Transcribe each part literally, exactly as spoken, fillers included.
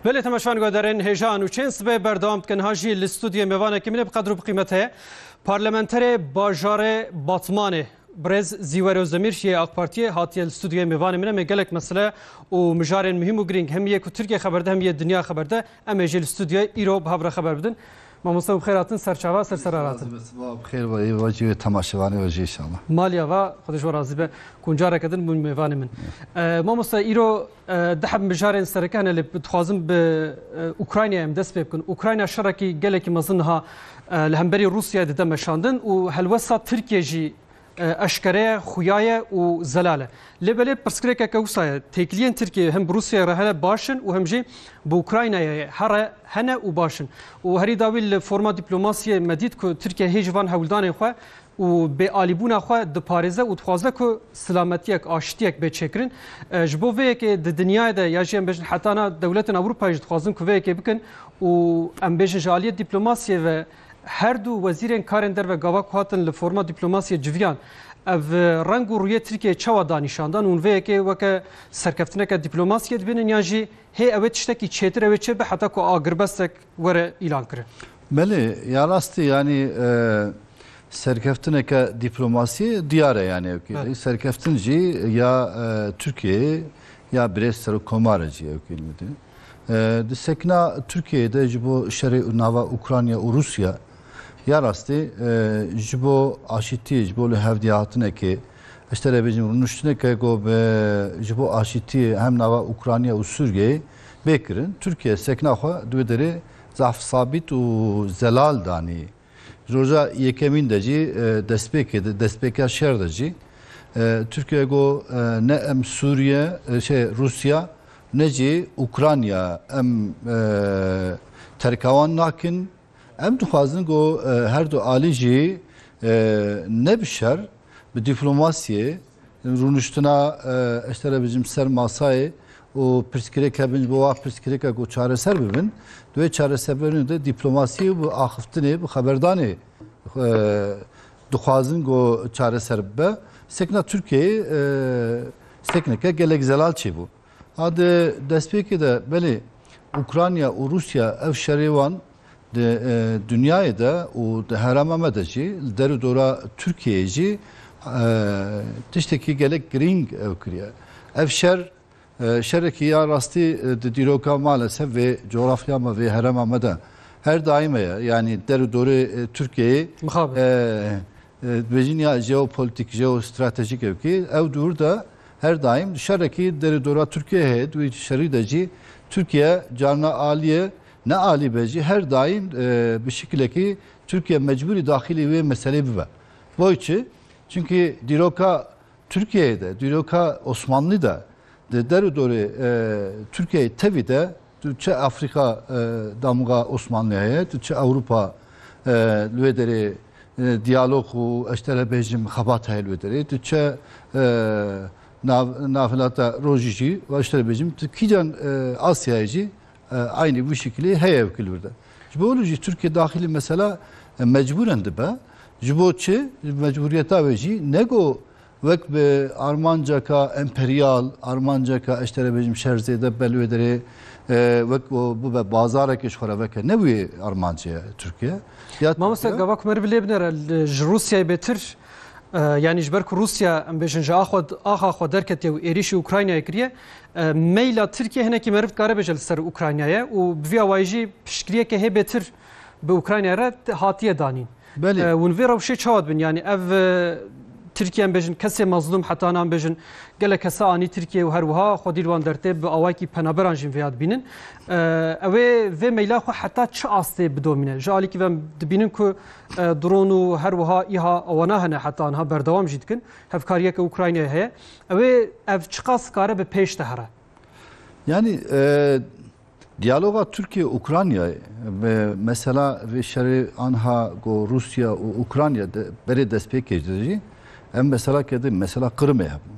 Belê, temaşevan guhdarên hêja û çend sibê berdewam dikin. Ha jî li stûdyoyê mêvanekî min ê bi qedr û bi qîmet heye. Parlamenterê bajarê Batmanê, birêz Zîwer Özdemir yê AK Partiyê hatiye li stûdyoyê mêvanê min e. Em ê gelek mesele û mijarên muhîm û girîng, hem yê ku Tirkiye xeber de, hem yê dinya xeber de, em ê jî li stûdyoyê îro bi hev re xeber bidin. Mamoste, bi xêr hatin, ser çava, ser serara te. Siba bi xêr ve, ê vacî ve temaşevanê ve jî inşallah. Maliya va, Xwedê ji we razî be, ku careke din bûn mêvanê min. E, mamoste, îro, e, du heb mijarên sereke hene, lê dixwazim bi, e, Ukraynayê em dest pê bikin. Ukrayna şerekî gelekî mezin niha, e, li hemberî Rûsyayê dide meşandin û helwesta Tirkiye jî, e, eşkere ye, xuya ye û zelal e. Lê belê pirsgirêkeke wisa ye. Têkiliyên Tirkiyê hem bi Rûsyayê re hene baş in û hem jî bi Ukraynayê here hene û baş in. Û herî dawî li forma dîplomasiyê me dît ku Tirkiye hê ji van hewldanên xwe û bêalîbûna xwe diparêze û dixwaze ku silametiyek, aştiyek bê çêkirin. E, ji bo vê yekê di dinyayê de ya jî em bêjin heta na dewletên Ewropayê jî dixwazin ku vê yekê bikin û em bêjin ji aliyê dîplomasiyê ve her du wezîrên karên derve gava ku hatin li forma dîplomasiyê civiyan, ev reng û rûyê Tirkiyeyê çawa danîşandan? Hûn vê yekê weke serkeftineke dîplomasiyê dibînin yan jî hê ew ê tiştekî çêtir ew ê çêbe heta ku agirbestek were îlan kirin? Belê, ya rastî, yanî, e, serkeftineke dîplomasiyê diyar e, yanî, ew kê. Belê. Serkeftin jî ya, e, Tirkiyeyê ya birêz serokkomar e jî ew kê. E, di sekna Tirkiyeyê de ji bo şerê nava Ukrayna û Rûsya, ya rastî, e, ji bo aşîtiyê, ji bo li hevdiyahatinekê, ji te re bêjim, rûniştineke ku bi, ji bo aşîtiyê hem nava Ukrayna û Sûriyeyê bê kirin, Tirkiye sekna xwe di wê derê zaf sabît û zelal danî. Ji roja yekemîn de jî, e, destpêkê de, destpêka şer de jî, e, Tirkiye got, e, ne em Sûriye, e, şey, Rûsya, ne jî Ukrayna em, e, terka wan nakin. Em dixwazin ku, e, her du alî jî, e, ne bi şer, bi dîplomasiyê, rûniştina, e, ji te re bêjim ser masayê û pirsgirêk hebin, ji bo wa pirsgirêka ku çareser bibin, di wê çareserkirinê de dîplomasiyê û bi axiftinê, bi xeberdanê, e, dixwazin ku çareser bibe. Sekna Tirkiyeyê, e, sekneke gelek zelal çêbû. A di destpêkê de belê Ukrayna û Rûsya ev şerê wan di, e, dinyayê de û di herêma me de jî, li der û dora Tirkiyeyê jî, e, tiştekî gelek girîng ew kiriye. Ev şer, e, şerekî ya rastî, e, di dîroka maalesef vê coğrafya me, vê herêma me de her daîm heye. Yanî der û dorê, e, Tirkiyeyê, Mixabin. e, e, dibêjin ya jeopolitîk, jeostratejîk ew kê, ew dûr de her daîm şerekî der û dora Tirkiyeyê heye. Di wî şerî de jî Tirkiye carna alî ye, ne alî be jî her daîm, e, bi şekilekî Tirkiye mecbûrî daxilî wê meselê bibe. Boy çi? Çunkî dîroka Tirkiyeyê de, dîroka Osmanlî de, di der û dorê, e, Tirkiyeyê tevî de, tu çi Afrîka, e, damga Osmanlî heye, tu çi Ewropa, e, li wê derê, e, diyalog û, ez ji te re bêjim, xebat heye li wê derê, tu çi, e, nav-, navhilata rojî jî, ez ji te re bêjim, tu kîjan, e, Asyayê jî, e, eynî wî şekilî heye wekî li wir de. Ji bo wilo jî Tirkiye daxilî mesela, e, mecbûren dibe. Ji bo çi? Mecbûriyeta wê jî ne ku wek bi armanceka emperyal, armanceka, ez ji te re bêjim, şer zêde be li wê derê, e, wek ku bibe bazareke ji xwe re veke, ne wî armancê ye Tirkiye. Ya Mamoste, Tirkiye gava ku meriv lê binêre, li, ji Rûsyayê bêtir, e, yanî ji ber ku Rûsya, em bêjin, ji axa xwe, axa xwe derketiye û êrîşî Ukraynayê kiriye, e, meyla Tirkiye hinekî meriv dikare bêje li ser Ukraynayê û bi vî awayî jî piştgiriyeke hê bêtir bi Ukraynayê re hatiye danîn. Belê. E, hûn vê rewşê çawa dibin? Yanî ev, e, Tirkiye, em bêjin, kesê mezlûm, heta nan bêjin, gelek kesa anî Tirkiye û her wiha xwedî li wan dertê bi awayekî penaberan jî vêya dibînin. E, ew ê vê meyla xwe heta çi astê bidomîne? Ji alîkî ve em dibînin ku, e, dron û her wiha îha ewana hene, heta niha berdewam jî dikin. Hevkariyeke Ukraynayê heye. Ew ê ev çiqas kare bi pêş de here? Yanî, e, diyaloga Tirkiye-Ukraynayê, e, mesela vê şerê anha ku Rûsya û Ukrayna de, berê destpêkê de jî, em mesela kedi, mesela Qirimê hebû.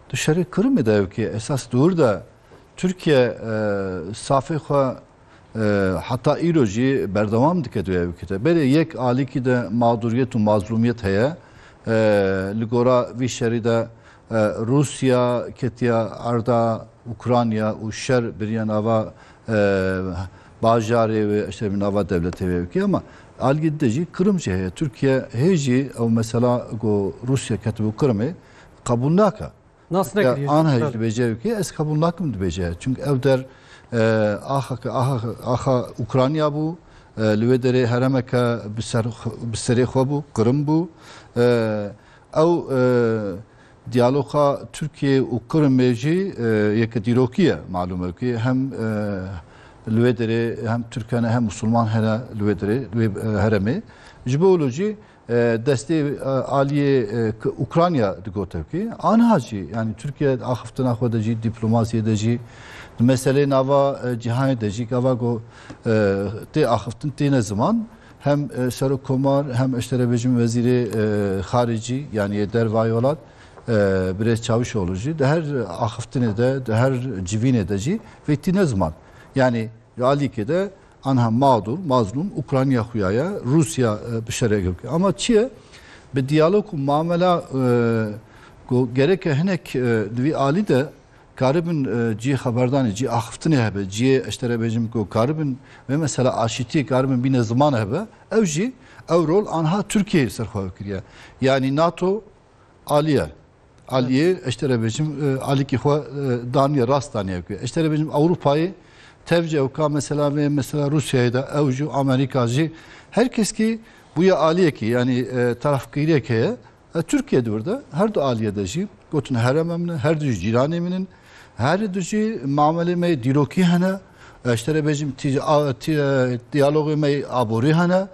Tu şerê Qirimê de ew kê esas dûr de Tirkiye, e, safê xwe, e, heta îro jî berdewam dike di wê ew kê de. Berê yek alîkî de mağduriyet û mazlûmiyet heye. E, li gora vî şerî de, e, Rûsya ketiya arda Ukrayna û şer biriye nava e, bajarê wê, işte, nava dewletê wê bikî, ama alî dide jî Qrim jî heye. Tirkiye hê jî ew mesela ku Rûsya ketibû Qrimê qebûl nake. Nas Tirkiye nekiriye. An hej Belê. Dibêje wekî, ez qebûl nakim dibêje. Çünkü ew der, e, axa, axa, axa Ukrayna bû, e, li wê derê heremeke bi ser, bi serê xwe bû, Qrim bû. E, ew, e, diyaloga Tirkiye û Qrimê jî, e, yeke dîrokî ye, malûm e wekî hem, e, li wê derê hem Tirk hene hem Musulman hene li wê derê, li wê, e, heremê. Ji bo wilo jî, e, destê, e, aliyê, e, k-, Ukrayna digote wekî. Anha jî, yani Tirkiye axiftina xwe de jî, diplomasiyê de jî, di meselê nava, e, cîhanê de jî, gava ku, e, tê axiftin têne ziman, hem, e, Serokkomar, hem, işte, re bêjim, Wezîrê, e, Xaricî, yani yê dervayê welat, e, Birêz Çavuşoğlu jî, di her axiftinê de, di her civînê de jî vê tîne ziman. Yani, Ji alîkê de anha mağdur, mazlûm Ukrayna xuya ye, Rûsya, e, bi şerê girke. Ama çi ye? Bi diyalog û mamela, e, ku gereke hinek, e, di vî alî de karibin, e, cihê xeberdanê, cihê axiftinê hebe, cihê, işte, re bêjim ku karibin vê mesela aşîtiyê karibin bîne ziman hebe, ew jî, ew rol anha Tirkiyeyê ser xwe kiriye. Yani NATO, Aliye. Aliyê, işte, re bêjim, e, alîkî xwe, e, daniye, rast daniye ku. İşte, re bêjim, Ewropayê tevce ew ka mesela vê mesela Rûsyayê de ew jî Amerîka jî her kes kî bûye aliyekî, yani, e, tarafkiriyek heye. E, Tirkiye di wir de her du aliyê de jî gotin herêma min e, her du jî cîranê min in. Her du jî mamelê me yê dîrokî hene. E, işte, re bêjim, tî-, a-, tî-, e, diyalogê me yê aborî hene.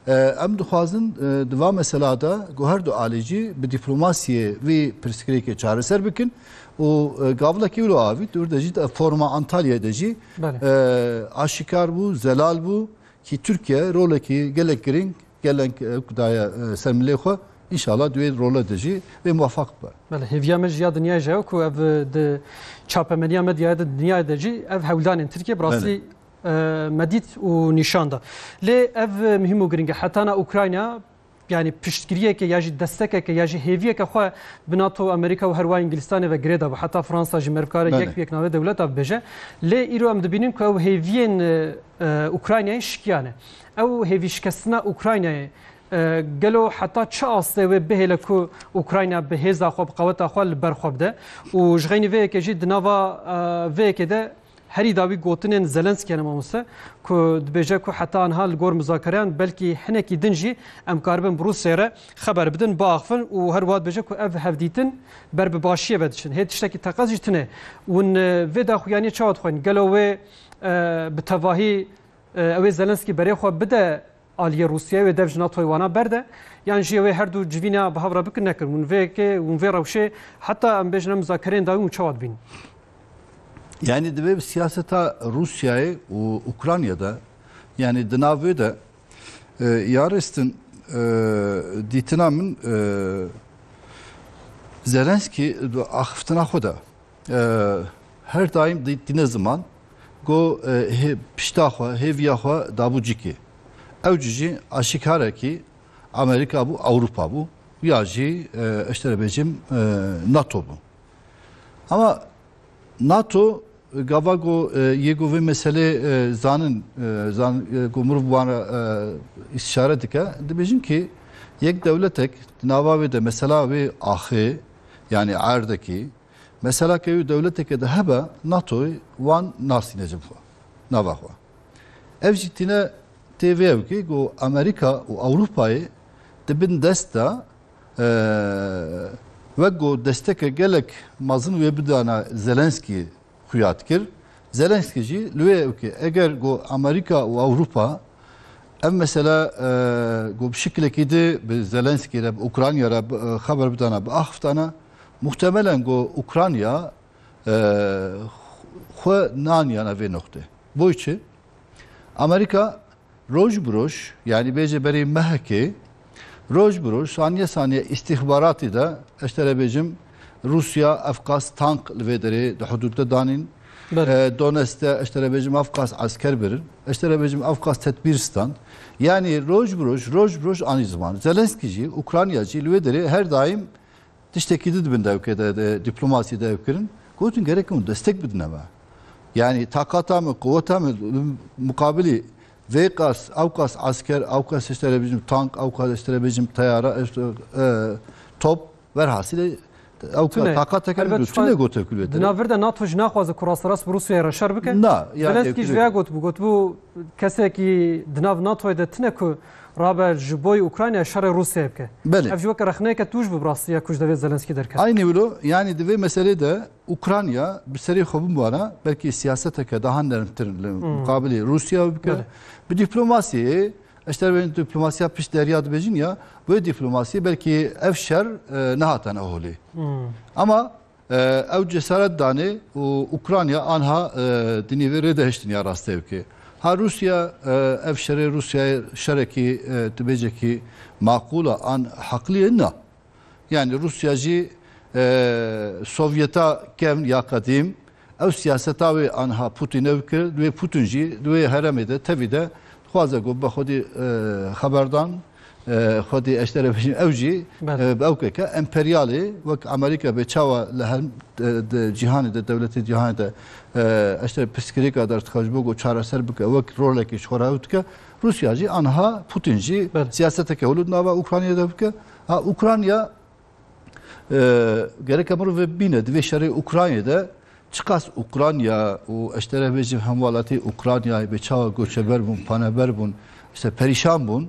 E, em dixwazin, e, di va mesela de ku her du alî jî bi dîplomasiyê vî pirsgirêkê çareser bikin û, e, gavlekî wilo avî, di wir de jî di forma Antalyayê de jî, Belê. e, aşikar bû, zelal bû ki Tirkiye rolekî gelek girîng, gelek, e, daye, e, ser milê xwe. Înşallah di wê role de jî wê muwefeq bibe. Belê, hêviya me ji ya dinyayê jî ye ku ev, e, di çapemeniya medyaya de dinyayê de jî ev hewldanên Tirkiye bi rastî Belê. e, me dît û nîşan da. Lê ev, e, muhîm û giring e. Hetana Ukrayna, yani piştgiriyeke ya jî destekeke ya jî hêviyeke xwe bi NATO, Amerîka û herwa Îngilistanê ve girê da bû. Heta Fransa jî merivkare Belê. Yek bi yek navê dewleta bibêje. Lê îro em dibînin ku ew hêviyên, e, e, Ukraynayê şikiyane. Ew hêvî şikestina Ukraynayê, e, gelo heta çi astê wê bihêle ku Ukrayna bi hêza xwe, bi qeweta xwe li ber xwe bide? Û ji xeynî vê yekê jî di nava, e, vê yekê de Herî dawî gotinên Zelenskî ne mamoste, ku dibêje ku heta niha li gor muzakereyan belkî hinekî din jî em karibin bi Rûsyayê re xeber bidin, biaxivin û her wiha dibêje ku ev hevdîtin ber bi başiyê ve diçin. Hê tiştekî teqez jî tune. Hûn, e, vê daxuyaniyê çawa dixwînin? Gelo wê, e, bi tevahî, e, ew ê Zelenskî berê xwe bide aliyê Rûsyayê, wê dev ji NATOyê wana berde, yan jî ew ê her du civîna bi hev re bikin nekin? Hûn vê yekê, hûn vê rewşê heta em bêjin em muzakereyên dawî hûn çawa dibînin? Yani divê bi siyaseta Rûsyayê û Ukrayna de, yani di nav vê de, e, ya rêstin, e, dîtina min, e, Zelenskî di axiftina xwe de, e, her daîm dî-, dîne ziman ku, e, hê-, pişta xwe, hêviya xwe dabû cîkê. Ew jî aşîkarekî Amerîka bû, Ewropa bû, ya jî, e, işte re bêjim, e, NATO bû. Ama NATO gava ku, e, yê ku vê meselê, e, zanin, e, zan-, e, ku mirov wan re, e, îstişare dike, dibêjin ki yek dewletek di nava wê de mesela wê axê, yani erdekî, mesela ke wê dewleteke de hebe, NATOyê wan nasîne cem xwe, nava xwe. Ev jî tîne tê vê ew ki ku Amerîka û Ewropayê di bin dest de, e, wek ku desteke gelek mezin wê bidana Zelenskî xuya dikir. Zelenskî jî li wê ew ki eger ku Amerîka û Ewropa ev mesele, e, ku bi şiklekî di bi Zelenskî re, bi Ukrayna re, bi, e, xeber bidana, biaxiftana, muhtemelen ku Ukrayna, e, xwe naniyana vê noqtê. Boy çi? Amerîka roj bi roj, yani bêje berê mehekê, roj bi roj, saniye saniye îstîxbaratî de, işte re bêjim, Rûsya evqas tank li vê derê di hudûd de danîn. Belê. E, Donetsk de, işte re bêjim, evqas esker birin. İşte re bêjim, evqas tedbîr stand. Yani roj bi roj, roj bi roj anî ziman. Zelenskî jî, Ukrayna jî li wê derê her daîm tiştekî di dibin dewkê de, de, dîplomasî de ew kirin. Gotin gerek hûn destek bidine me. Yani taqata min, quweta min, muqabilî vê qas, ew qas esker, ew qas işte re bêjim tank, ew qas işte re bêjim teyara, işte, e, top, verhasilê ew qas Tune. Taqateke min Elbet dû, çi tune gote kulvê Di te? nav vir de NATO jî naxwaze ku rasterast bi Rûsyayê re şer bike. Na, yani Zelenskî jî vêya gotibû, gotibû kesekî di nav NATOyê de tine ku rabe ji boy Ukrayna şerê Rûsyayê bike. Belê. Ev jî weke rexneyeke tûj bû bi rastî ya ku ji devê Zelenskî derket. Aynî wilo, yani di vê meselê de Ukrayna bi serê xwe bimwana, belkî siyaseteke daha nermtir li Hmm. muqabilê Rûsya bike. Belê. Bi dîplomasiyê, eşter bên diplomasiya pişt derya dibêjin ya, wê dîplomasiyê belkî ev şer, e, nehatene holê. Hmm. Ama, e, ew cesaret danê û Ukrayna anha, e, dinî vê rê de hiştin ya rastê bike. Ha Rûsya, e, ev şerê Rûsyayê şerekî, e, tu bêcekî maqûl a an heqlî ye, na. Yani Rûsya jî, e, Sovyeta kevn ya qedîm, ew siyaseta wê anha Putin ew kir, wê Putin jî, di wê heremê de, tevî de, dixwaze ku bi xwedî, e, xeberdan, e, xwedî eştere bêjin, ew jî, Belê. e, bi ew keke emperyalê, wek Amerîka bê çawa li her, e, de, cîhanê de, dewletê cîhanê de, e, eştere pirsgirêka derdixwe ji bo ku çareser bike, wek rolekê ji xwe re ew dike, Rûsya jî anha Putin jî Belê. siyaseteke holo di nava Ukraynayê de bike. Ha, Ukrayna, e, gereke mirov vê bîne, di vê şerê Ukraynayê de çiqas Ukrayna û eştere bêjim hemwelatê Ukraynayê bê çawa göçeber bûn, paneber bûn, işte perîşan bûn.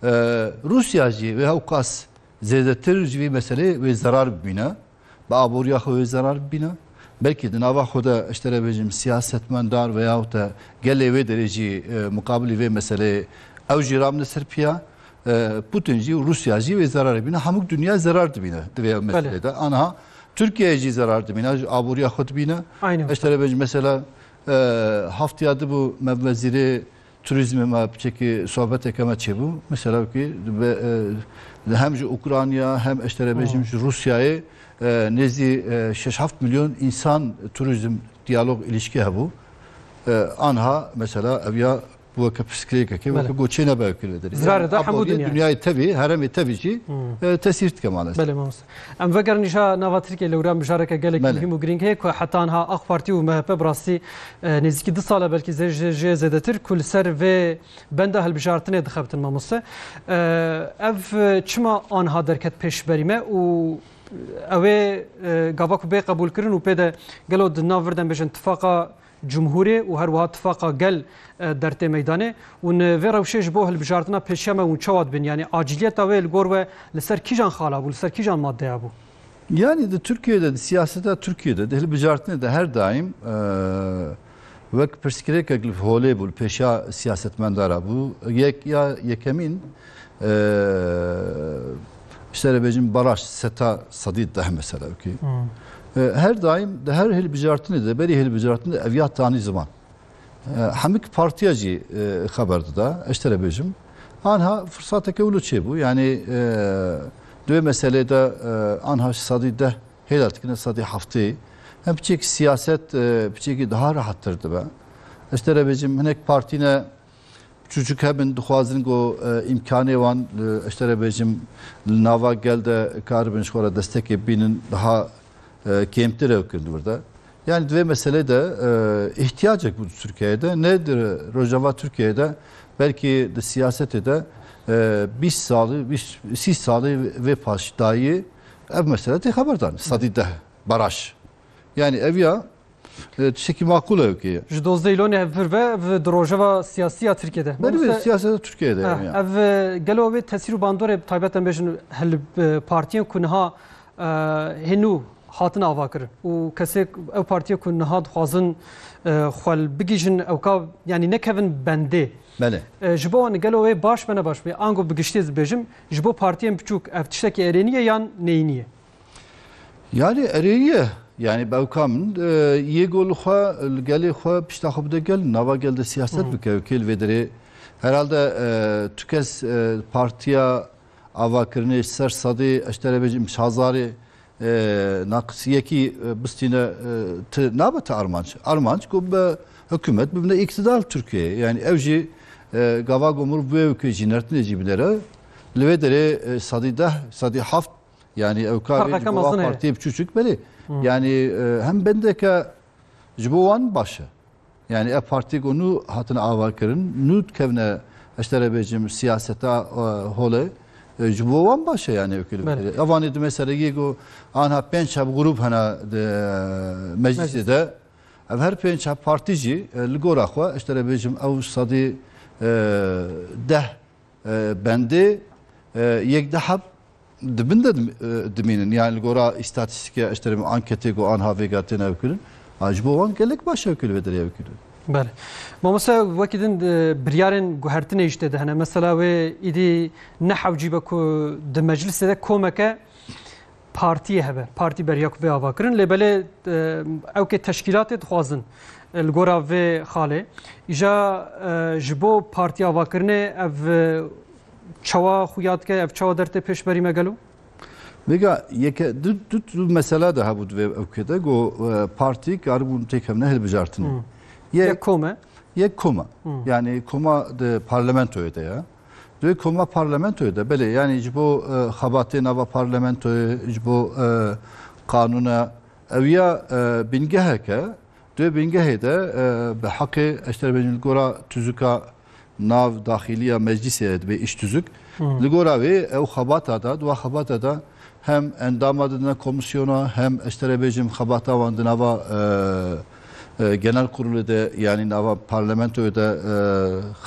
E, Rûsya jî wê hewqas zêdetir ji vî meselê wê zerar bibîne. Bi aboriya xwe wê zerar bibîne. Belkî di nava xwe de, eştere bêjim, siyasetmendar veyahut de gelê wê derê jî, e, muqabilî vê meseleyê ew jî ramine ser piya. E, Putin jî û Rûsya jî wê zerar bibîne. Hemû dinya zerar dibîne di vê Belê. meselê de. Anha Tirkiye jî zerar dibîne, ji aboriya xwe dibîne. Aynen. Eştere bêjim, mesela, e, heftiya dibû me wezîrê Turizmê me piçekî sohbeteke me çêbû. Mesela wekî be, e, hem ji Ukrayna hem eştere bêjim Hmm. ji Rûsyayê, e, nêzî, e, şeş heft milyon însan turizm diyalog ilişkî hebû. E, anha mesela ev ya bû weke pirsgirêkekê, weke Belê. goçê nebe kir derê. Zirarê Yani de hemû aboriye dinya. Dinyayê tevî, heremê tevî jî, Hmm. e, tesîr dike maalesef. Belê mamoste. Em vegerin îja nava Tirkiyê, lewra mijareke gelekî Belê. muhîm û girîng heye ku heta niha AK Partî û MHP bi rastî, e, nêzîkî du sal e, belkî zê-, jê, jê zêdetir ku li ser vê benda hilbijartinê dixebitin, mamoste. E, ev, e, çima anha derket pêşberî me û ew ê, e, gava ku bê qebûlkirin û pê de gelo di nav vir de em bêjin tifaqa cumhûrê û her wiha tifaqa gel, e, dertê meydanê û ni vê rewşê ji bo hilbijartina pêşiya me hûn çawa dibin? Yanî acîliyeta wê li gor we li ser kîjan xala bû, li ser kîjan maddeya bû? Yani di Tirkiyeyê de, di siyaseta Tirkiyeyê de, di hilbijartinê de her daîm, e, wek pirsgirêkek li holê bû, li pêşiya siyasetmendara bû. Yek, ya yekemîn, e, işte re bêjim baraj, seta sedî deh mesela, okey. Hmm. E, her daîm di her hilbijartinê de, berî hilbijartinê de ev ya tanî ziman. E, hemik partiya jî, e, xeber dida, ez ji te re bêjim. Anha firsateke wilo çêbû. Yanî, e, di wê meselê de, e, anha ji sedî deh hêla dikine sedî heftê. Hem piçekî siyaset, e, piçekî daha rahattir dibe. Ez ji te re bêjim, hinek partî ne çûçik hebin, dixwazin ku, e, îmkanê wan, e, ez ji te re bêjim, li nava gel de karibin ji xwe re destekê bînin, daha e, kêmtir ew kirin li vir de. Yani di vê meselê de, e, ihtiyacek bû di Tirkiyeyê de, ne di Rojava Tirkiyeyê de, belkî di siyasetê de, e, bîst salî, bîst, sî salî vê paşdayî ev mesele tê xeberdan. Sedî deh baraj. Yani ev ya, e, tiştekî maqûl e wekî. Ji dozdeh Îlonê ev vir ve, ev di rojeva siyasî ya Tirkiyê de. Berî Mamoste, siyaseta Tirkiyeyê de, ha, yani. Ev, e, gelo ev ê tesîr û bandorê taybet em bêjin hil, e, partiyên ku niha e, hênû hatin avakirin û kesê, ew partiyê ku niha dixwazin, e, xwe li bigihîjin ewka, yanî nekevin bendê. Belê. E, ji bo wan gelo wê baş be ne baş be? Ango bi giştî ez dibêjim, ji bo partiyên biçûk ev tiştekî erênî ye yan neyînî ye? Yani erênî ye. Yani bi ewka min, e, yê ku li xwe, li gelê xwe, pişta xwe bide gel, nava gel de siyaset Hı. bike, ewkê li vê derê. Herhalde, e, tu kes, e, partiya avakirinê ji ser sedê, ez ji te re bêjim, hazarê, e, naqisiyekî, e, bistîne, e, ti nabe ti armanc. Armanc ku bi hikûmet bibine îktidar Tirkiyeyê. Yani ew jî, e, gava ku mirov bi wê wekê jî nertinê jî binêre. Li vê derê, e, sedî deh, sedî heft, yani ew ka Ferqeke vê ji bo mezin heye. Partiyê biçûçik, belê. Hı. Yani, e, hem bendeke ji bo wan baş e. Yani ev partî ku nû hatine ava kirin, nû dikevne, ez te re bêjim, siyaseta, e, holê, e, ji bo wan baş e, yani, ew kê li Belê. Evanê di meseleyê ku anha pênc heb grûp hene di, e, meclisê Meclis. de. Ev her pênc heb partî jî, e, li gora xwe, ez te re bêjim, ew sedî, e, deh, e, bendê, e, yek deh heb di bin de dim-, e, dimînin. Yani li gora îstatîstîke, ez te re bêjim, anketê ku anha vêga têne ew kirin, a, ji bo wan gelek baş e ew kê li vê derê ew kirin. Belê. Mamoste, wekî din, e, biryarên guhertinê jî tê de hene. Mesela wê îdî ne hewcî be ku di meclisê de komeke partiyê hebe. Partî beriya ku bê avakirin. Lê belê, e, ew kê teşkîlatê dixwazin, e, li gora vê xalê. Îja, e, ji bo partî avakirinê ev, e, çawa xuya dike, ev çawa dertê pêşberî me gelo? Vêga yeke du, du, du mesela de hebû di vê ewkê de, ku, e, partî karibûn têkevne hilbijartinê. Hmm. Yek Yek kom e? Yek koma. Hmm. Yani koma di parlamentoyê de ya. Di koma parlamentoyê de, belê, yani ji bo, e, xebatê nava parlamentoyê, ji bo, e, qanûna, ew ya, e, bingeheke, di wê bingehê de, e, bi heqê, ez te re bêjim, li gora tuzika nav daxiliya meclisê dibe îş tuzuk. Hmm. Li gora wê ew xebata da, di wa xebata da hem endama didine komisyona, hem, ez te re bêjim, xebata wan di nava, e, e, genel kurulê de, yani nava parlamentoyê de, e,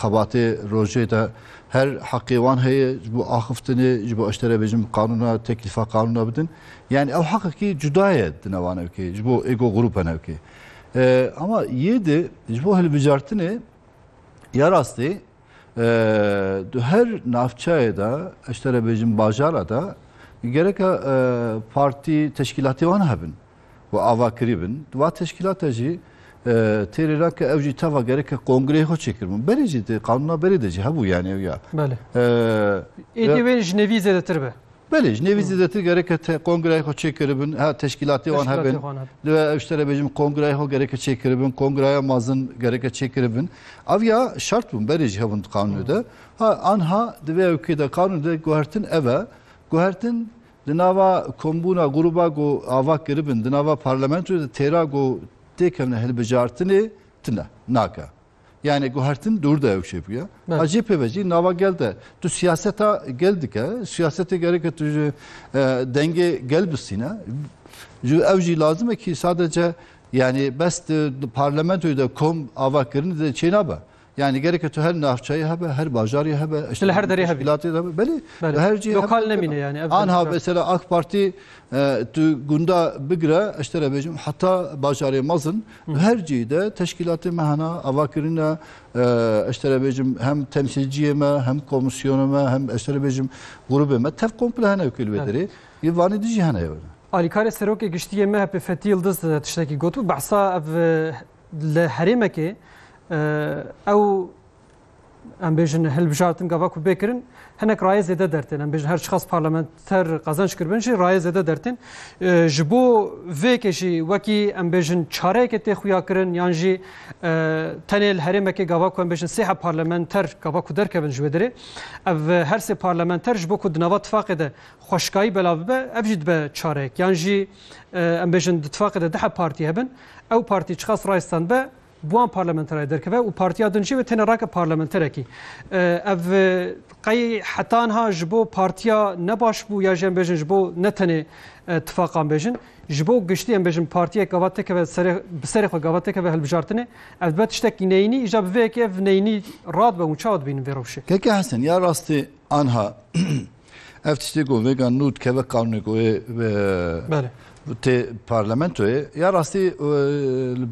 xebatê rojê de her heqê wan heye ji bo axiftinê, ji bo, ez te re bêjim, qanûna, teklîfa qanûna bidin. Yani ew heqekî cuda ye di nevan ewkê, ji bo êgo grûpen ewkê. E, ama yê di ji bo hilbijartinê ya rastî, e, di her navçeyê de, ez te re bêjim, bajara de, gereke, e, partî, teşkîlatê wan hebin û avakirî bin. Di va teşkîlata jî, e, têrê rake ew jî teva gereke kongreyê xwe çêkiribin. Berê jî di qanûna berê de jî hebû, yani ew ya. Belê. E, Êdî e, wê ji nêvî zêdetir be. Belê, ji nêvî Hmm. zêdetir gereke te kongreyê xwe çêkiribin, ha, teşkîlatê wan Teşkîlatê hebin. wan hebin. Li we ew ji te re bêjim, kongreyê xwe gereke çêkiribin, kongreya mezin gereke çêkiribin. Ev ya şert bûn, berê jî hebûn di qanûnê de. Hmm. Ha, anha di vê ewkê de qanûn de guhertin ev e. Guhertin di nava kombûna grûba ku ava kiribin, di nava parlamentoyê de têra ku têkevne hilbijartinê tine, nake. Yani guhertin dûr de ew şey bûye. Evet. Ha, jê pê ve jî nava gel de tu siyaseta gel dike, siyasetê gereke tu ji, e, dengê gel bistîne. Ji ew jî lazim e ki sadece, yani bes di, di parlamentoyê de kom ava kirin de çênabe. Yani gereke tu her navçeyê hebe, her bajarê hebe, işte Li her derê hebe. teşkilatê de hebe. Belê, Belê. her cî Lokal hebe. nemîne yani, ev Anha demek. mesela AK Partî, e, tu gunda bigire, ez te re bêjim, heta bajarê mezin, Hı. her cî de teşkilatê me hene, ava kirine, e, ez te re bêjim, hem temsilciyê me, hem komisyonê me, hem ez te re bêjim, grûbê me, tev komple hene ew kê li vê Evet. derê. Yê vanê dijî hene ew. Alîkarê Serokê Giştî yê M H P Fethi Yildiz, e, tiştekî gotibû, behsa ev, e, li herêmekê, e, ew, em bêjin, hilbijartin gava ku bê kirin, hinek rayê zêde dertên. Em bêjin, her çiqas parlamenter qezenc kiribin jî rayê zêde dertên. E, ji bo vê yekê jî wekî, em bêjin, çareyekê tê xuya kirin, yan jî, e, tenê li herêmekê gava ku, em bêjin, sê heb parlamenter gava ku derkevin ji wê derê. Ev, e, her sê parlamenter ji bo ku di nava tifaqê de xweşikayî belav bibe, ev jî dibe çareyek. Yan jî, e, em bêjin, di tifaqê de du heb partî hebin, ew partî çiqas raystand be, bi wan parlamenterayê derkeve û partiya din jî wê têne rake parlamenterekî. E, ev, e, qey heta niha ji bo partiya ne baş bû, ya jî em bêjin ji bo ne tenê, e, tifaqan bêjin, ji bo giştî em bêjin partiyek gava têkeve serê, bi serê xwe gava têkeve hilbijartinê, ev dibe tiştekî neyînî, îja bi vê yekê ev neyînî radibe û çawa dibînin vê rewşê? Keke Hesen, ya rastî Anha ev tiştê ku vêga nû dikeve qanûnê ku wê, e, Belê. tê parlamentoyê, ya rastî, e,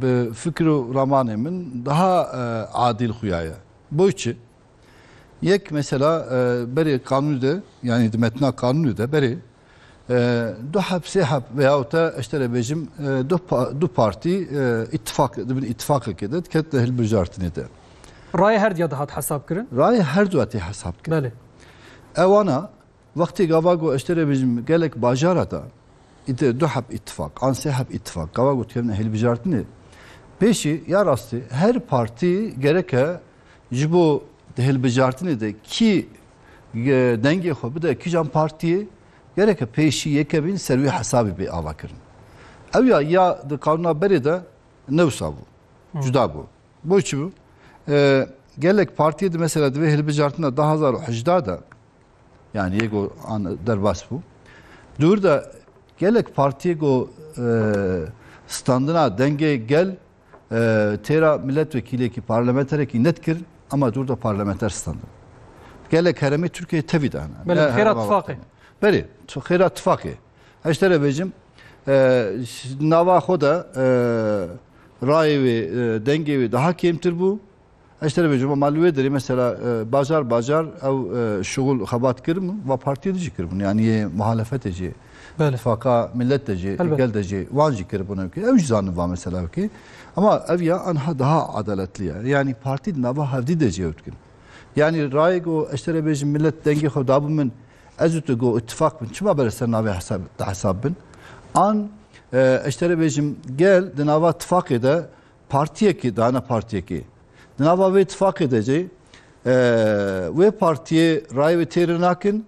bi fikir û ramanê min daha, e, adîl xuya ye. Boy çi? Yek mesela, e, berê qanûnê de, yani di metna qanûnê de berê, e, du heb, sê heb veyahut da ez te re bêjim, e, du pa-, du partî, e, îtifaq, di bin îtifaqekê de diketine hilbijartinê de. Rayê her diya dihat hesab kirin? Rayê her dua tê hesab kirin. Belê. Ewana wextê gava ku ez te re bêjim gelek bajara da, îte du heb îtifaq, an sê heb îtifaq, gava ku dikevine hilbijartinê, pêşî ya rastî her partî gereke ji bo di hilbijartinê de kî, e, dengê xwe bide kîjan partiyê, gereke pêşî yekevîn ser wî hesabî bê avakirin. Ew ya, ya di qanûna berê de ne wisa bû. Hı. Cuda bû. Bo çi bû? E, gelek partiyê di mesela divê hilbijartina du hazar û hejdeh de, yani yê ku an derbas bû. Dûr de gelek partiyê ku, e, standina dengê gel, e, têra milletvekîlekî, parlamenterekî nedikir, ama dûr de parlamenter standin. Gelek heremê Tirkiyeyê tevî de hene. Belê, Ne xêra herema tifaqê. Belê, tu xêra tifaqê. Ez ji te re bêjim, e, nava xwe de, e, rayê wê, e, dengê wê daha kêmtir bû. Ez ji te re bêjim, ama li wê derê mesela, e, bajar bajar ew, e, şixul xebat kiribûn, va partiyê de jî kiribûn. Yani yê muhalefetê jî, Belê. Tifaqa Millet de jî, Elbet. Gel de jî, wan jî kiribûn ew kê. Ew jî zanin va mesela ew kê. Ama ev ya anha daha adaletli ye. Yani partî di nava hevdî de jî ew dikin. Yani rayê ku ez ji te re bêjim millet dengê xwe dabû min, ez û tu ku îtifaq bin, çima bere ser navê hesab, hesab bin? An, e, ez ji te re bêjim gel di nava tifaqê de partiyekê, dana partiyekê. Di nava vê tifaqê de jî, e, wê partiyê rayê wê têrê nakin,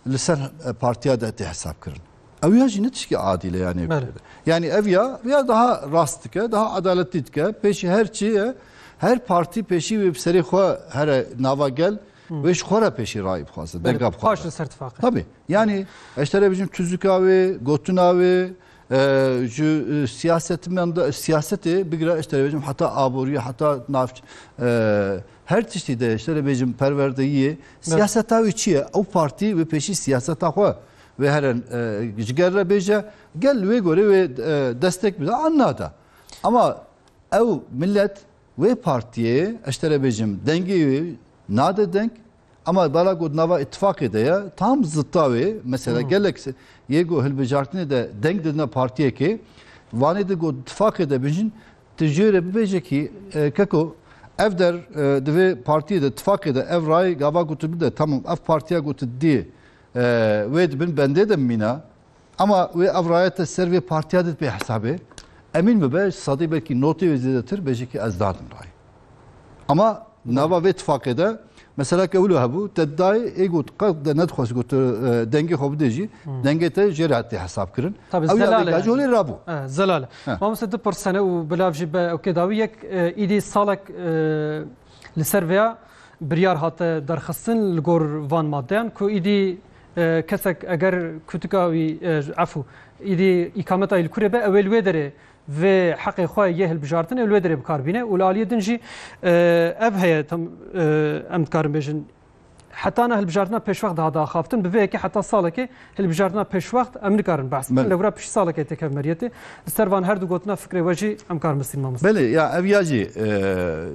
li ser, e, partiya de tê hesab kirin. Ew ya jî ne tişkî adîl e yani. Belê. Yani ev ya, ya daha rast dike, daha adaletlî dike. Pêşî her çi ye, her partî pêşî wê bi serê xwe here nava gel, Hı. wê ji xwe re pêşî rayî bixwaze, Belê, denga bixwaze. Paş li ser tifaqê. Tabii. Yani ez ji te re bêjim tuzika wê, gotina wê, e, ji, e, siyasetmenda-, siyasetê bigire ez ji te re bêjim heta aboriyê, heta navç-, e, her tiştî de ez ji te re bêjim perwerdeyiyê. Belê. Siyaseta wê çi ye? Ew partî wê pêşî siyaseta xwe wê here, e, ji gel re bêje, gel li wê gorê wê, e, destek bide an nade. Ama ew millet wê partiyê, ez ji te re bêjim, dengê wê nade deng, ama bala ku di nava îtifaqê de ye, tam zitta wê, mesela Hmm. gelek se-, yê ku hilbijartinê de deng didine partiyekê, vanê de ku îtifaqê de bijin, tu jê re bibêje kî, e, keko, ev der, e, di vê partiyê de, îtifaqê de ev rayê gava ku tu bide, tamam, ev partiya ku tu didî, e, wê di bin bendê de mîna, Ama wê ev rayete ser vê partiya de pê hesabê. Emîn bibe, sedî belkî notê wê zêdetir bêje ki ez dadim rayê. Ama nava vê tifaqê de, mesela ke wilo hebû, te dayê ê got, qet de nedixwest got, e, dengê xwe bidê jî, Hmm. dengê te jê re tê hesab kirin. Tabii, Ew ya zelal e vê yani. Holê rabû. E, zelal e. He. Mamoste, du pirsene û bilav jî be, okê, dawî yek, e, îdî salek, e, li ser vêya biryar hate derxistin li gor van maddeyan ku îdî, e, kesek eger kutika wî, e, efû, îdî îkameta wî li kurê be, ew ê li wê derê vê heqê xwe yê hilbijartinê li wê derê bi kar bîne û li aliyê din jî, e, ev heye, tam, e, em dikarin bêjin, heta na hilbijartina pêşwext daha daxaftin, bi vê yekê heta salekê hilbijartina pêşwext em nikarin behs bikin. Belê. Lewra pişt salekê têkev meriyetê. Li ser van her du gotina fikrê we jî em karin bistîn, mamoste. Belê, ya ev ya jî, e,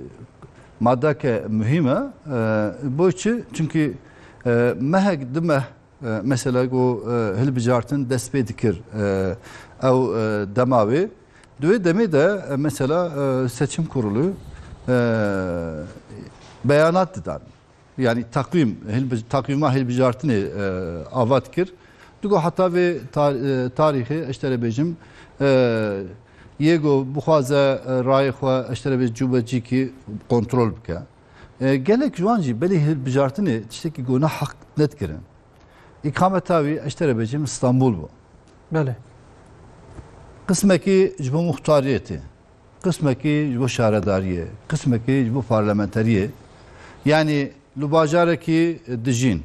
madeke muhîm e. E, bo çi? Çimkî, e, mehek, du meh, e, mesela ku, e, hilbijartin dest pê dikir, e, ew, e, dema wê. Di wê demê de, e, mesela, e, seçim kurulu, e, beyanat didan. Yani takvîm, hilbi-, takvîma hilbijartinê, e, ava dikir. Digo heta vê tar-, e, tarîxê, ez ji te re bêjim, e, yê go bixwaze, e, rayê xwe, ez ji te re bêjim, cûbecîkî kontrol bike. E, gelek ji wan jî belê hilbijartinê tiştekî go ne heq nedikirin. Îkameta wî, ez ji te re bêjim, Stenbul bû. Belê. Qismekî ji bo muxtariyetê, qismekî ji bo şaredariyê, qismekî ji bo parlamenteriyê. Yanî li bajarekî dijîn.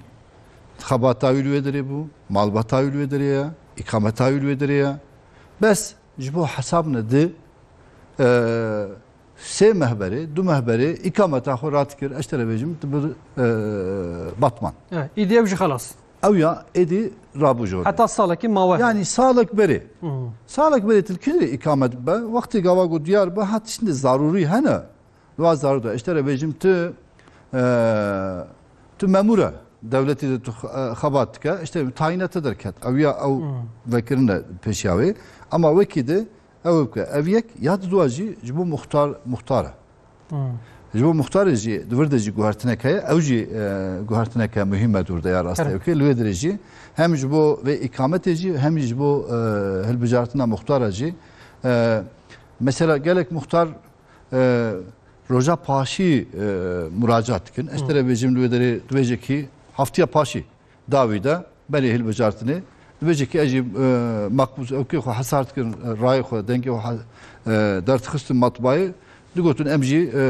Xebata wî li wê derê bû, malbata wî li wê derê ye, îkameta wî li wê derê ye. Bes ji bo hesabine di, e, sê meh berê, du meh berê îkameta xwe radikir, ez ji te re bêjim, tu bir, e, Batman. E, îdî ew jî xelas. Ew ya êdî rabû jor. Heta salekî mawe. Yani salek berê. Hmm. Salek berê tu li kî îkamet be, wextê gava ku diyar be, hat şimdi zarûrî hene. Wa zarûr de, ez ji te re bêjim, tu, e, tu memûr e. Dewletê de tu x-, e, xebat dike, işte tayîna te derket. Ew ya ew Hmm. vekirine pêşiya wê. Ama wekî de ew bike. Ev yek ya di dua jî ji bo muxtar, muxtar e. Hmm. Ji bo muxtarê jî, di vir de jî guhertinek heye. Ew jî, e, guhertineke muhîm e dûr de ya rastê Evet. ew ke. Li wê dirê jî hem ji bo vê îkametê jî hem jî ji bo, e, hilbijartina muxtara jî. E, mesela gelek muxtar, e, roja paşî, e, muracat dikin. Ez ji te re bêjim li wê derê dibêje kî heftiya paşî dawî de berê hilbijartinê. Dibêje kî ez jî, e, makbûz ewkê xwe hesar dikin, e, rayê xwe, dengê xwe he-, e, derdixistin matbayê. Digotin em jî, e,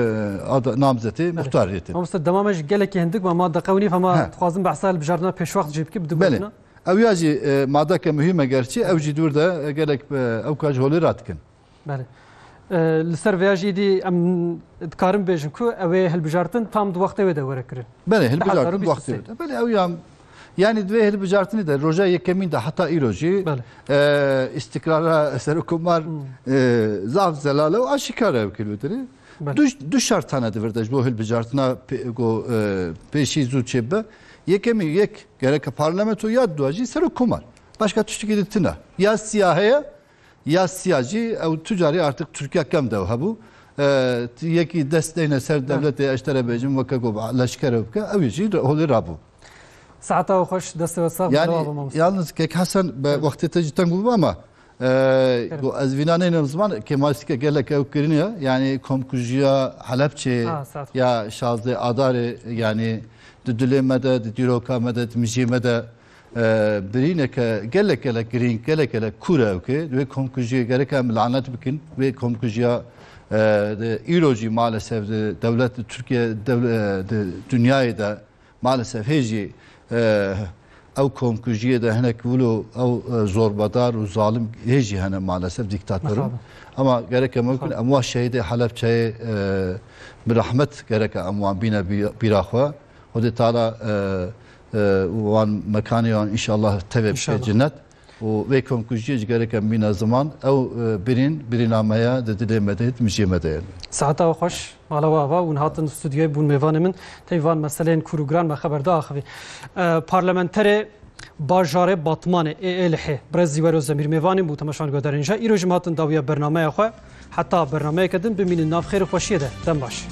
ada-, namzetê muxtariyê tin. Mamoste, dema me ji gelekî hindik me, ma deqe û nîv, hema He. dixwazim behsa hilbijartina pêşwext jî bikim, bi du Belê. gotina. Ew ya jî, e, madeke muhîm e gerçî, ew jî dûr de, e, gelek, e, ew ka ji holê radikin. Belê. E, li ser vêya jî dî em dikarin bêjin ku ew ê hilbijartin tam di wextê wê de were kirin. Belê, Di hezar û bîst û sê. hilbijartin di wextê wê de. Belê, ew ya, yanî di vê hilbijartinê de roja yekemîn de heta îro jî, Belê. e, îstikrara serokkomar, Hmm. e, zaf zelal e û aşîkar e ew kir wê dirê. Belê. Du, du şert hene di vir de ji bo hilbijartina pê-, go, e, pêşî zû çêbibe. Yekemî yek gereke parlamento ya dua jî serokkomar. Başka tiştekî di tune. Ya siya heye, ya siya jî ew tu carî artık Tirkiye kem dew hebû. E, yekî dest deyne ser Belê. dewletê, ez ji te re bêjim, weke go leşker ew bike, ew jî holê rabû. Saeta we xweş, destê we sax, Yani, birawa mamoste. yalnız Kek Hasan, be, Tabii. wextê te jî teng bû ama, e, Kerem. go ez vîna neynim ziman, kêmasîke gelek ew kiriniye. Yani, komkujiya Helebçê Ha, saet xweş. ya şazdeh Adarê, yani, di dilê me de, di dîroka me de, di mijê me de, e, birîneke gelek gelek girîng, gelek gelek kûr e ew ke. Wê komkujiyê gerek em lanet bikin. Wê komkujiya, e, de îro jî maalesef di dewlet, di Tirkiye, dewle-, e, di dinyayê de maalesef hê jî, e, ew komkujiyê de hinek wilo ew, e, zorbadar û zalim hê jî hene maalesef dîktatorin. Mixabin. Ama gerek em ew bikin, Mixabin. em wa şehîdê Helebçeyê, e, bi rehmet gerek em wan bîne bî-, bîra xwe. Xwedê Teala, e, e, wan mekanê wan înşallah tevê bike İnşallah. cennet. Û vê komkujiyê jî gerek em bîne ziman. Ew, e, birîn, birîna me ye, di dilê me de, di mijê me de ye. Saeta we xweş, mala we ava, hûn hatin stûdyoyê bûn mêvanê min. Tevî van meseleyên kûr û giran me xeber da axivî. E, parlamenterê bajarê Batmanê, ê Êlihê, Birêz Zîwer Özdemir mêvanê bû, temaşevan guhdarên ja. Îro jî me hatin dawiya bernameya xwe. Heta bernameyeke din bimînin nav xêr û xweşiyê de. Dem baş.